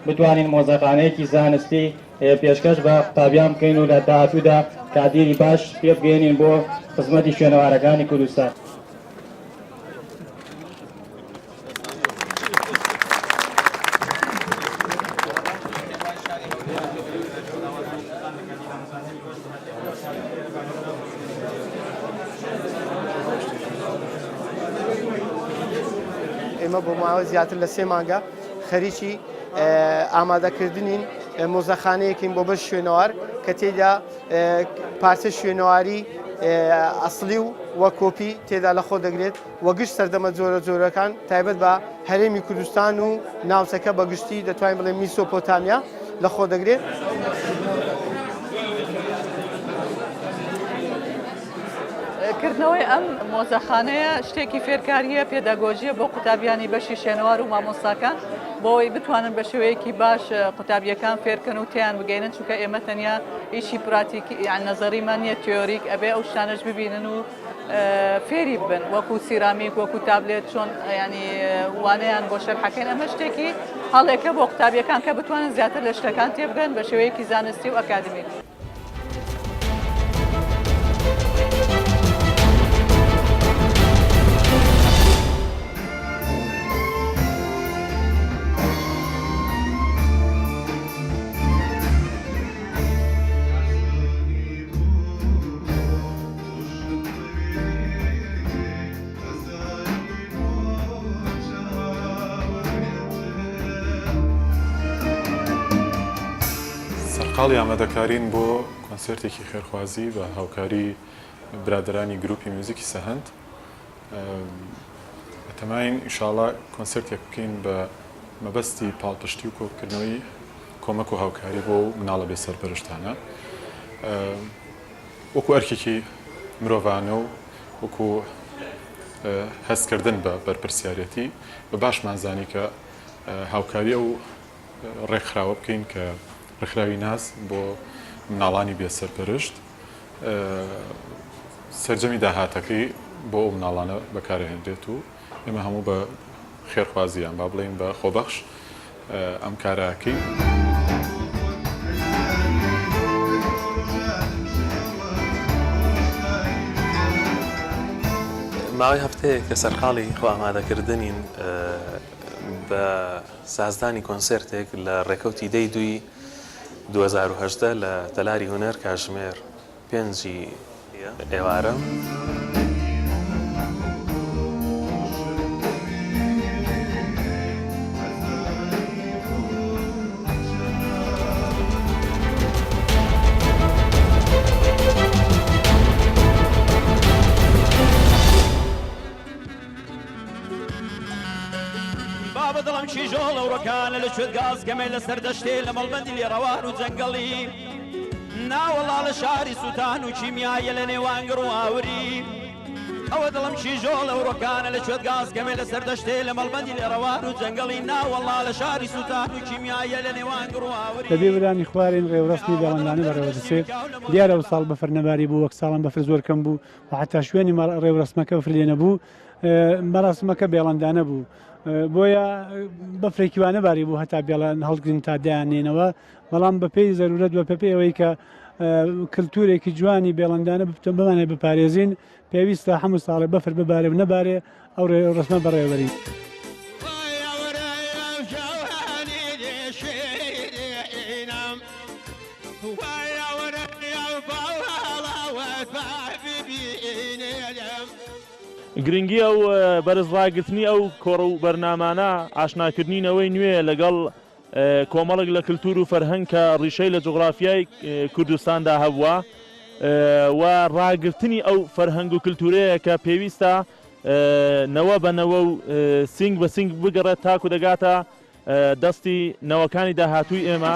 بتوانین مۆزەخانەیەکی زانستی پێشکەش بە قوتابیان بکەین و لە داهاتوودا کادیری باش پێبگەیەنین بۆ خزمەتی شوێنەوارەکانی کوردستان. ئێمە بۆ ماوەی زیاتر لە سێ مانگە خەریکی ئامادەکردنین مۆزەخانەیەکین بۆ بەش شوێنەوار کە تێدا پارچە شوێنەواری ئەسلی و وە کۆپی تێدا لە خۆ دەگرێت و گشت سەردەمە جۆرە جۆرەکان تایبەت بە هەرێمی کوردستان و ناوچەکە بە گشتی دەتوانین بڵێ میسۆپۆتامیا لە خۆ دەگرێت. کردنەوەی ئەم مۆزەخانەیە شتێکی فێرکارییە، پێداگۆجییە بۆ قوتابیانی بەشی شوێنەوار و مامۆستاکان بۆ ئەوەی بتوانن بە شێوەیەکی باش قوتابیەکان فێرکەن و تێیان بگەینن، چونکە ئێمە تەنیا ئیشی پراتیکی یان نەزەریمان نییە، تیۆریک ئەبێ ئەو شتانەش ببینن و فێری ببن وەکو سیرامیک وەکو تابلێت چۆن ینی وانەیان بۆ شەرحەکەین ئەمە شتێکی هەڵێکە بۆ قوتابیەکان کە بتوانن زیاتر لە شتەکان تێبگەن بە شێوەیەکی زانستی و ئەکادمی. سەرقاڵی ئامادەکارین بۆ کۆنسێرتێکی خێرخوازی بە هاوکاری برادەرانی گروپی میوزیکی سەهەند. بەتەماین ئیشاڵا کۆنسێرتێک بکەین بە مەبەستی پاڵپشتی و کۆکردنەوەی کۆمەک و هاوکاری بۆ مناڵە بێ سەرپەرشتانە وەکو ئەرکێکی مرۆڤانە و وەکو هەستکردن بە بەرپرسیارەتی بە باشمان زانی کە هاوکاری ئەو ڕێکخراوە بکەین کە ڕێکخراوی ناز بۆ مناڵانی بێ سەرپەرشت سەرجەمی داهاتەکەی بۆ ئەو مناڵانە بەکارهێنرێت و ئێمە هەموو بە خێرخوازی یان با بڵێین بە خۆبەخش ئەم کارە ئەکەین. ماوەی هەفتەیەکە سەرقاڵی خۆ ئامادەکردنین بە سازدانی کۆنسێرتێک لە ڕێکەوتی دەی دووی 2018 لە تەلاری هونەر کاژمێر پێنجی ئێوارە. بابە دڵم کیژۆڵە و ڕۆکانە لە کوێت گاز کەمێ لە سەر دەشتێ لە مەڵبەندی لێڕەوار و جەنگەڵی ناوەڵا لە شاری سووتان و کیمیایە لە نێوان گڕ و ئاوری ئەوە دڵم کیژۆڵە و ڕۆکانە لە کوێت گاز کەمێ لە سەر دەشتێ لە مەڵبەندی لێڕەوار و جەنگەڵی ناوەڵا لە شاری سووتان و کیمیایە لە نێوان گڕ و ئاوری لە بێورانی خوارین ڕێوڕەسمی بێڵەندانە بەڕێوە دەچێت. دیارە ئەوساڵ بەفر نەباری بوو، وەک ساڵان بەفر زۆر کەم بوو و حەتا شوێنی ڕێوڕەسمەکە بەفر لێ نەبوو. مەراسمەکە بێڵەندانە بوو بۆیە بەفرێکی وا نەباری بوو هەتا بێڵان هەڵگرن تا دایاننێنەوە بەڵام بەپێی زەرورەت بە پێی ئەوەی کە کللتورێکی جوانی بێڵندانە بمانێ بپارێزین پێویستە هەموو ساڵێ بەفر ببارێ و نەبارێ ئەو ڕێوڕەسمە بەڕێوەبەرین. گرنگی ئەو بەرز ڕاگرتنی ئەو کۆڕ و بەرنامانە ئاشناکردنی نەوەی نوێیە لەگەڵ کۆمەڵێک لە کلتور و فەرهەنگ کە ڕیشەی لە جوغرافیای کوردستاندا هەبووە و ڕاگرتنی ئەو فەرهەنگ و کلتورەیە کە پێویستە نەوە بە نەوە و سینگ بە سینگ بگەڕێت تاکو دەگاتە دەستی نەوەکانی داهاتووی ئێمە.